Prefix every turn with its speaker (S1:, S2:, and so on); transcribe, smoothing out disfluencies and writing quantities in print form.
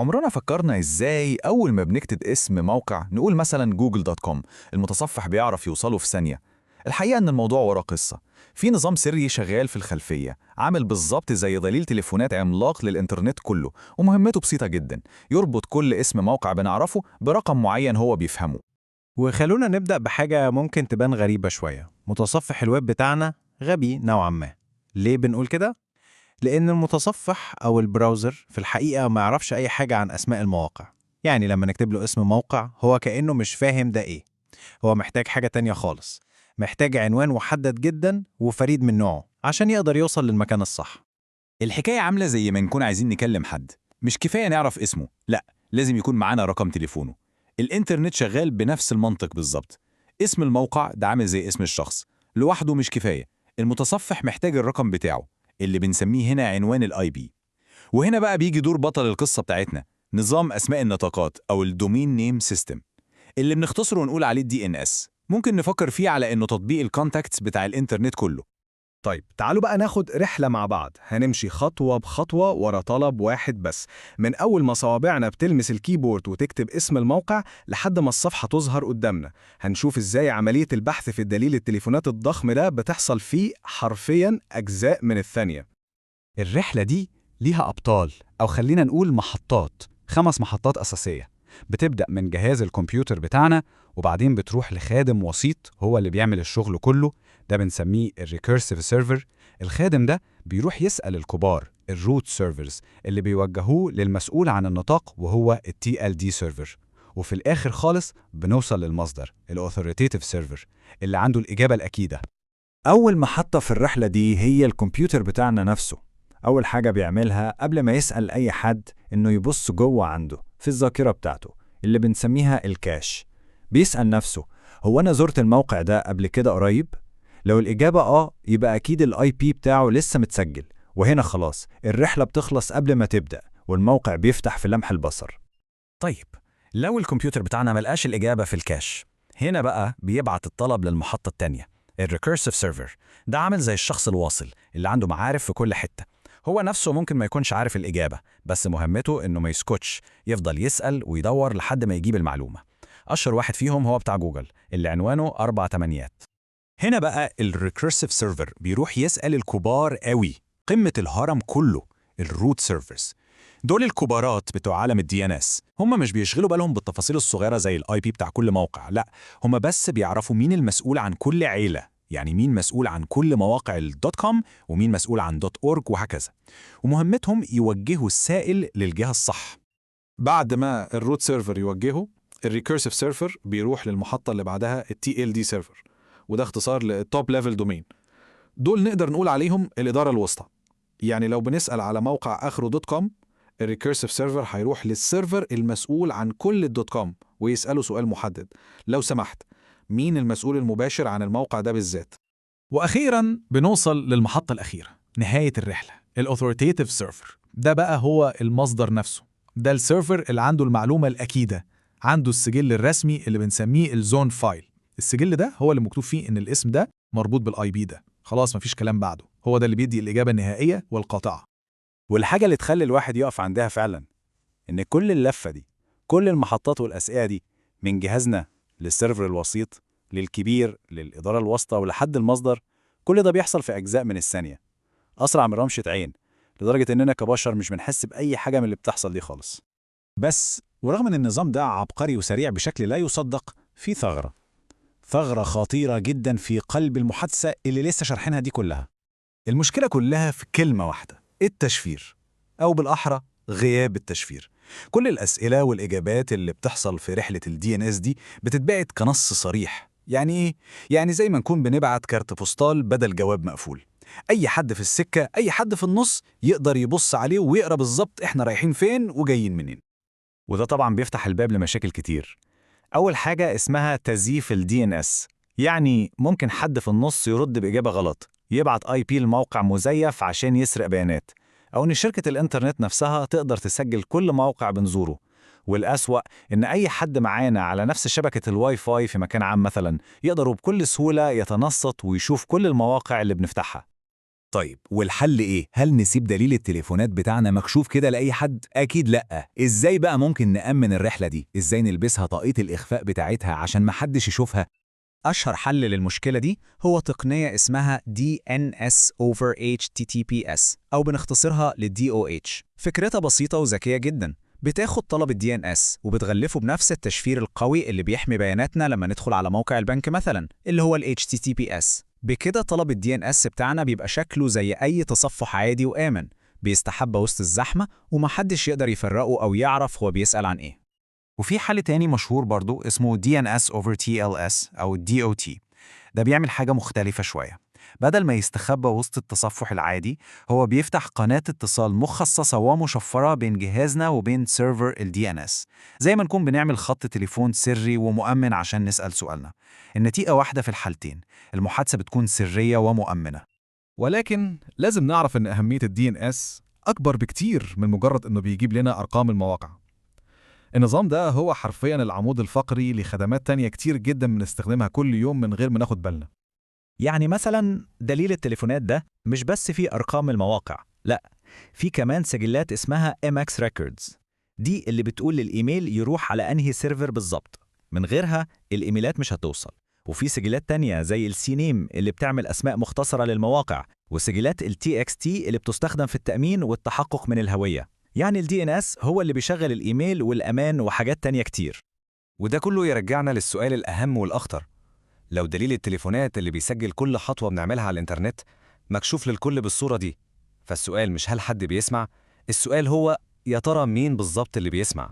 S1: عمرنا فكرنا إزاي أول ما بنكتب اسم موقع، نقول مثلا google.com، المتصفح بيعرف يوصله في ثانية؟ الحقيقة إن الموضوع وراه قصة. في نظام سري شغال في الخلفية، عامل بالظبط زي دليل تليفونات عملاق للإنترنت كله، ومهمته بسيطة جدا: يربط كل اسم موقع بنعرفه برقم معين هو بيفهمه.
S2: وخلونا نبدأ بحاجة ممكن تبان غريبة شوية. متصفح الويب بتاعنا غبي نوعا ما. ليه بنقول كده؟ لأن المتصفح أو ال browser في الحقيقة ما يعرفش أي حاجة عن أسماء المواقع. يعني لما نكتب له اسم موقع، هو كأنه مش فاهم ده إيه. هو محتاج حاجة تانية خالص، محتاج عنوان محدد جدا وفريد من نوعه عشان يقدر يوصل للمكان الصح.
S1: الحكاية عاملة زي ما نكون عايزين نكلم حد، مش كفاية نعرف اسمه، لا، لازم يكون معانا رقم تليفونه. الإنترنت شغال بنفس المنطق بالظبط. اسم الموقع ده عامل زي اسم الشخص، لوحده مش كفاية، المتصفح محتاج الرقم بتاعه اللي بنسميه هنا عنوان ال IP. وهنا بقى بيجي دور بطل القصة بتاعتنا، نظام أسماء النطاقات أو ال domain name system، اللي بنختصره ونقول عليه ال DNS. ممكن نفكر فيه على إنه تطبيق ال contacts بتاع الإنترنت كله.
S3: طيب، تعالوا بقى ناخد رحلة مع بعض. هنمشي خطوة بخطوة ورا طلب واحد بس، من أول ما صوابعنا بتلمس ال keyboard وتكتب اسم الموقع لحد ما الصفحة تظهر قدامنا. هنشوف إزاي عملية البحث في الدليل التليفونات الضخم ده بتحصل فيه حرفياً أجزاء من الثانية.
S4: الرحلة دي ليها أبطال، أو خلينا نقول محطات، خمس محطات أساسية. بتبدأ من جهاز الكمبيوتر بتاعنا، وبعدين بتروح لخادم وسيط هو اللي بيعمل الشغل كله، ده بنسميه ال recursive server. الخادم ده بيروح يسأل الكبار، ال root servers، اللي بيوجهوه للمسؤول عن النطاق وهو ال TLD server. وفي الآخر خالص بنوصل للمصدر، ال authoritative server، اللي عنده الإجابة الأكيدة.
S5: أول محطة في الرحلة دي هي الكمبيوتر بتاعنا نفسه. أول حاجة بيعملها قبل ما يسأل أي حد إنه يبص جوه عنده في الذاكرة بتاعته اللي بنسميها ال cache. بيسأل نفسه: هو أنا زرت الموقع ده قبل كده قريب؟ لو الإجابة آه، يبقى أكيد ال IP بتاعه لسه متسجل، وهنا خلاص الرحلة بتخلص قبل ما تبدأ، والموقع بيفتح في لمح البصر.
S6: طيب، لو الكمبيوتر بتاعنا ملقاش الإجابة في ال cache، هنا بقى بيبعت الطلب للمحطة التانية، ال recursive server. ده عامل زي الشخص الواصل اللي عنده معارف في كل حتة. هو نفسه ممكن ما يكونش عارف الإجابة، بس مهمته إنه ما يسكتش، يفضل يسأل ويدور لحد ما يجيب المعلومة. أشهر واحد فيهم هو بتاع جوجل اللي عنوانه 888.
S4: هنا بقى ال recursive server بيروح يسأل الكبار قوي، قمة الهرم كله، ال root servers. دول الكبارات بتوع عالم ال DNS. هم مش بيشغلوا بالهم بالتفاصيل الصغيرة زي ال IP بتاع كل موقع، لا، هم بس بيعرفوا مين المسؤول عن كل عيلة، يعني مين مسؤول عن كل مواقع ال dot com ومين مسؤول عن dot org وهكذا، ومهمتهم يوجهوا السائل للجهة الصح.
S7: بعد ما ال root server يوجهه، ال recursive server بيروح للمحطة اللي بعدها، ال TLD server، وده اختصار لل top level domain. دول نقدر نقول عليهم الإدارة الوسطى. يعني لو بنسأل على موقع آخره dot com، ال recursive server هيروح لل server المسؤول عن كل ال dot com ويسأله سؤال محدد: لو سمحت، مين المسؤول المباشر عن الموقع ده بالذات؟
S8: وأخيرا بنوصل للمحطة الأخيرة، نهاية الرحلة، ال authoritative server. ده بقى هو المصدر نفسه. ده ال server اللي عنده المعلومة الأكيدة، عنده السجل الرسمي اللي بنسميه ال zone file. السجل ده هو اللي مكتوب فيه إن الاسم ده مربوط بال IP ده. خلاص، مفيش كلام بعده. هو ده اللي بيدي الإجابة النهائية والقاطعة.
S5: والحاجة اللي تخلي الواحد يقف عندها فعلا إن كل اللفة دي، كل المحطات والأسئلة دي، من جهازنا لل server الوسيط للكبير للإدارة الوسطى ولحد المصدر، كل ده بيحصل في أجزاء من الثانية، أسرع من رمشة عين، لدرجة إننا كبشر مش بنحس بأي حاجة من اللي بتحصل دي خالص.
S4: بس ورغم ان النظام ده عبقري وسريع بشكل لا يصدق، في ثغرة، ثغرة خطيرة جدا في قلب المحادثة اللي لسه شارحينها دي كلها.
S1: المشكلة كلها في كلمة واحدة: التشفير، أو بالأحرى غياب التشفير. كل الأسئلة والإجابات اللي بتحصل في رحلة ال DNS دي بتتبعت كنص صريح. يعني إيه؟ يعني زي ما نكون بنبعت كارت بوستال بدل جواب مقفول. أي حد في السكة، أي حد في النص، يقدر يبص عليه ويقرأ بالظبط إحنا رايحين فين وجايين منين.
S5: وده طبعا بيفتح الباب لمشاكل كتير. أول حاجة اسمها تزييف ال DNS، يعني ممكن حد في النص يرد بإجابة غلط، يبعت IP لموقع مزيف عشان يسرق بيانات، أو إن شركة الإنترنت نفسها تقدر تسجل كل موقع بنزوره. والأسوأ إن أي حد معانا على نفس شبكة الواي فاي في مكان عام مثلا يقدروا بكل سهولة يتنصت ويشوف كل المواقع اللي بنفتحها.
S1: طيب والحل إيه؟ هل نسيب دليل التليفونات بتاعنا مكشوف كده لأي حد؟ أكيد لأ. إزاي بقى ممكن نأمن الرحلة دي؟ إزاي نلبسها طاقية الإخفاء بتاعتها عشان محدش يشوفها؟
S4: أشهر حل للمشكلة دي هو تقنية اسمها DNS over HTTPS أو بنختصرها ل DoH. فكرتها بسيطة وذكية جدا، بتاخد طلب ال DNS وبتغلفه بنفس التشفير القوي اللي بيحمي بياناتنا لما ندخل على موقع البنك مثلا، اللي هو ال HTTPS. بكده طلب ال DNS بتاعنا بيبقى شكله زي أي تصفح عادي وآمن، بيستحبى وسط الزحمة ومحدش يقدر يفرقه أو يعرف هو بيسأل عن إيه.
S6: وفي حل تاني مشهور برضو اسمه DNS over TLS أو DOT. ده بيعمل حاجة مختلفة شوية. بدل ما يستخبى وسط التصفح العادي، هو بيفتح قناة اتصال مخصصة ومشفرة بين جهازنا وبين server ال DNS، زي ما نكون بنعمل خط تليفون سري ومؤمن عشان نسأل سؤالنا. النتيجة واحدة في الحالتين، المحادثة بتكون سرية ومؤمنة.
S7: ولكن لازم نعرف إن أهمية ال DNS أكبر بكتير من مجرد إنه بيجيب لنا أرقام المواقع. النظام ده هو حرفياً العمود الفقري لخدمات تانية كتير جداً بنستخدمها كل يوم من غير ما ناخد بالنا.
S4: يعني مثلا دليل التليفونات ده مش بس فيه أرقام المواقع، لا، في كمان سجلات اسمها MX Records، دي اللي بتقول للإيميل يروح على أنهي server بالظبط، من غيرها الإيميلات مش هتوصل. وفي سجلات تانية زي ال CNAME اللي بتعمل أسماء مختصرة للمواقع، وسجلات ال TXT اللي بتستخدم في التأمين والتحقق من الهوية. يعني ال DNS هو اللي بيشغل الإيميل والأمان وحاجات تانية كتير.
S6: وده كله يرجعنا للسؤال الأهم والأخطر. لو دليل التليفونات اللي بيسجل كل خطوة بنعملها على الإنترنت مكشوف للكل بالصورة دي، فالسؤال مش هل حد بيسمع، السؤال هو يا ترى مين بالظبط اللي بيسمع؟